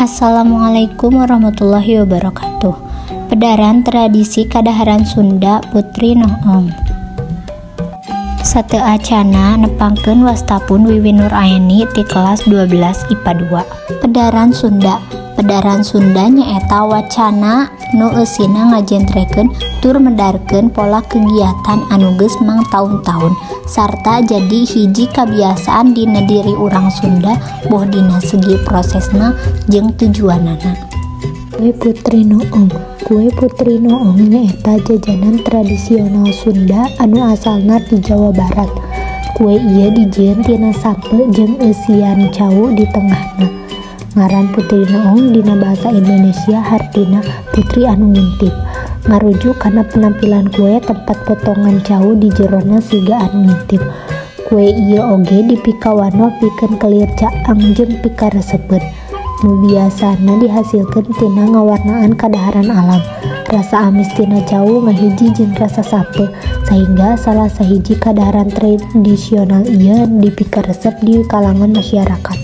Assalamualaikum warahmatullahi wabarakatuh. Pedaran tradisi kadaharan Sunda Putri Noong. Sateu acana nepangkeun wastapun Wiwin Nuraeni ti kelas 12 IPA 2. Pedaran Sunda. Pedaran Sunda nyaeta wacana nu eusina ngajentrekeun tur medarkeun pola kegiatan anu geus mangtaun-taun sarta jadi hiji kabiasaan dina diri urang Sunda boh dina segi prosesna jeung tujuanana. Kue Putri Noong. Kue Putri Noong nyaeta jajanan tradisional Sunda anu asalna ti Jawa Barat. Kue ieu dijieun tina sampeu jeung eusian cau di tengahna. Ngaran Putri Noong dina bahasa Indonesia hartina putri anu ngintip. Ngarujuk kana penampilan kue tempat potongan cau di jerona siga anu ngintip. Kue ieu oge dipikawanoh pikeun kelir caang jeung pikaresepeun. Nu biasana dihasilkeun tina ngawarnaan kadaharan alam. Rasa amis tina cau ngahiji jeung rasa sampeu, sahingga salah sahiji kadaharan tradisional ieu dipikaresep di kalangan masyarakat.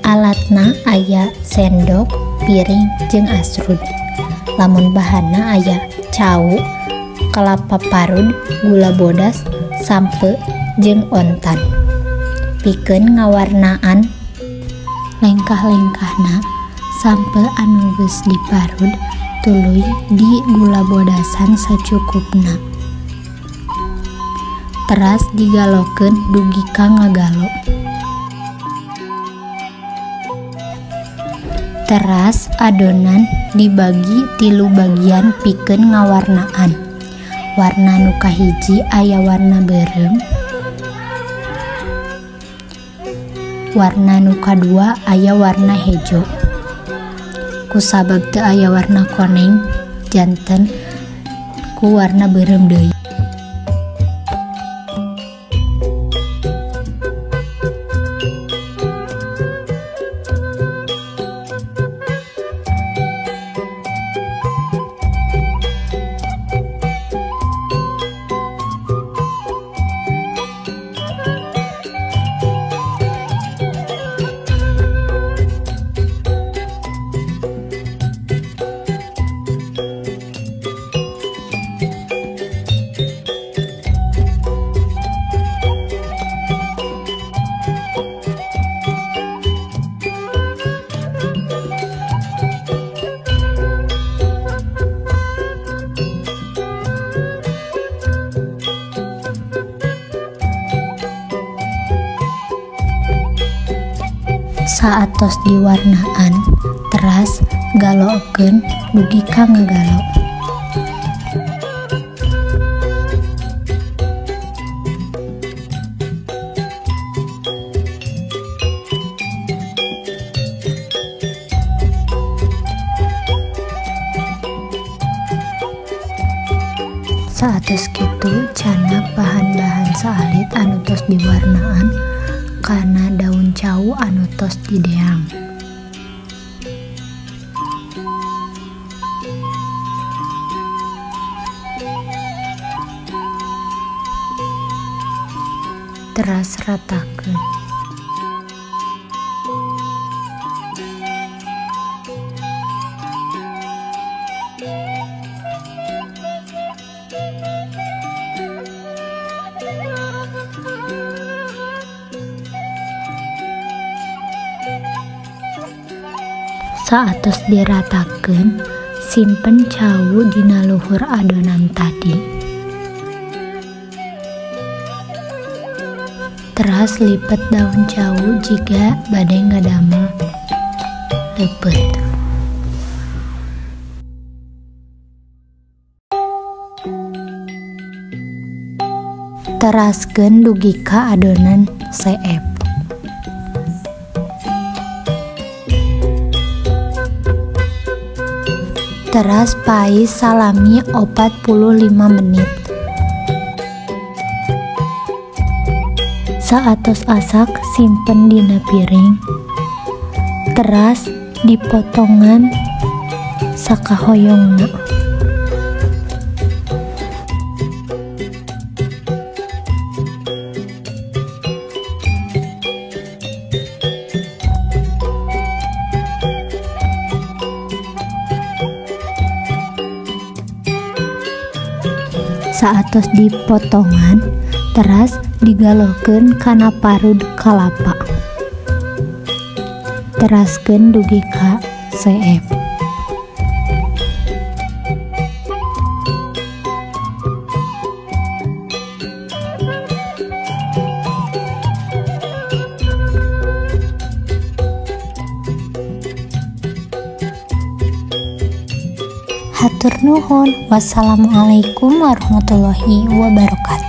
Alatna aya sendok, piring, jeung asrud. Lamun bahanna aya cau, kelapa parut, gula bodas, sampeu, jeung ontan. Pikeun ngawarnaan lengkah-lengkahna, sampeu anu geus diparut tuluy di gula bodasan sacukupna. Teras digalokeun dugi ka ngagalo. Teras adonan dibagi 3 bagian pikeun ngawarnaan. Warna nu kahiji aya warna beureum, warna nu kadua aya warna hejo. Kusabab teu aya warna koneng janten ku warna beureum deui. Saatos diwarnaan, teras galokeun dugi ka ngagalo. Saatos kitu candak bahan-bahan saalit anu tos diwarnaan kana daun cau anu tos dideang. Teras ratakeun. Saatos diratakeun, simpen cau dina luhur adonan tadi. Teras lipet daun cau jiga bade ngadamel leupeut. Teraskeun dugi ka adonan seep. Teras pais salami 45 menit. Saatos asak simpen dina piring. Teras dipotongan sakahoyongna. Saatos dipotongan, teras digalohkeun kana parud kalapa. Teraskeun dugi ka seep. Hatur nuhun. Wassalamualaikum warahmatullahi wabarakatuh.